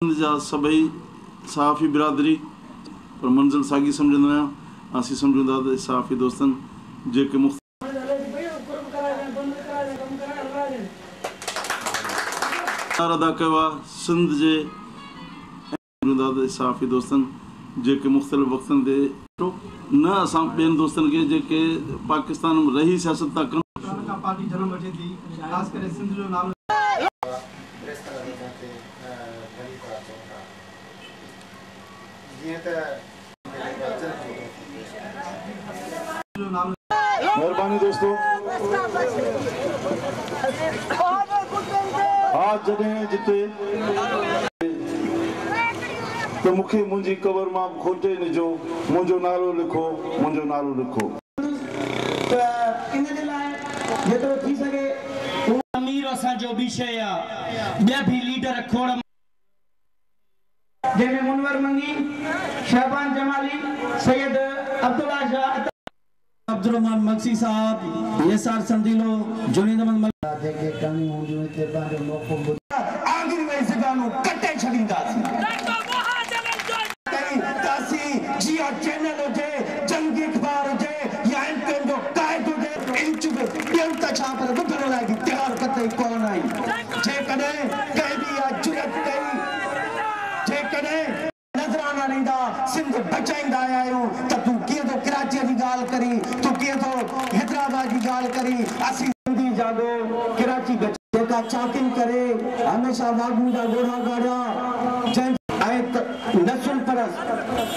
سنڌ جا سڀئي صحافي برادري پر منزل ساڳي سمجهندو آهيان. اسين سمجهون ٿا ته صحافي دوستن جيڪي مختلف. ڪردار ادا ڪيو آهي سنڌ جي ۽. سمجهون ٿا ته صحافي دوستن جيڪي مختلف وقتن تي. نه اسان ٻين دوستن کي جيڪي پاڪستان ۾ رهي سياست ٿا ڪن. کان پارٽي جنم وٺي ٿي خاص ڪري سنڌ جو نالو. پريس ڪلب اچڻ تي ڀليڪار چئون ٿا. جيئن ته. مهرباني دوستو. ها جڏهن جتي. ته مون کي منهنجي قبر مان به کوٽي نجو منهنجو نالو لکو منهنجو نالو لکو. ته ان جي لاء جيترو ٿي سگهي اهو. ضمير اسان جو ٻي شيء آ، ٻيا ڀي ليڊر کوڙ. جنهن ۾ منور منگي، شعبان جمالي، سيد عبدالله شاهه. عبدالرحمان مگسي صاحب، نثار سنديلو، جنيد احمد ملڪ. جيڪي ڪرڻيون هونديون هتي پنهنجو موقف ٻڌ. آڱريون ۽ زبانون ڪٽي ڇڏينداسين. ڪئي ته اسين جيئا چينل هجي، جنگ اخبار هجي يا ايم ڪيو ايم جو قائد هجي. انچ به ڏيڻ ته ڇا پر ٻڌڻ لاء به تيار قطعي ڪونه آهيون. جيڪڏهن ڪنهن به اها جرئت ڪئي، جيڪڏهن. نذرانا ڏيندا سنڌ بچائيندا آيا آهيون ته تون ڪيئن ٿو ڪراچيء جي ڳالهه ڪرين، تون ڪيئن ٿو حيدرآباد جي ڳالهه ڪرين، اسين. سنڌي جاڳو، ڪراچي بچايو. جيڪا چاڪنگ ڪري هميشه واڳون جا ڳوڙها ڳاڙيا، جنهن. ۽ نسل پرست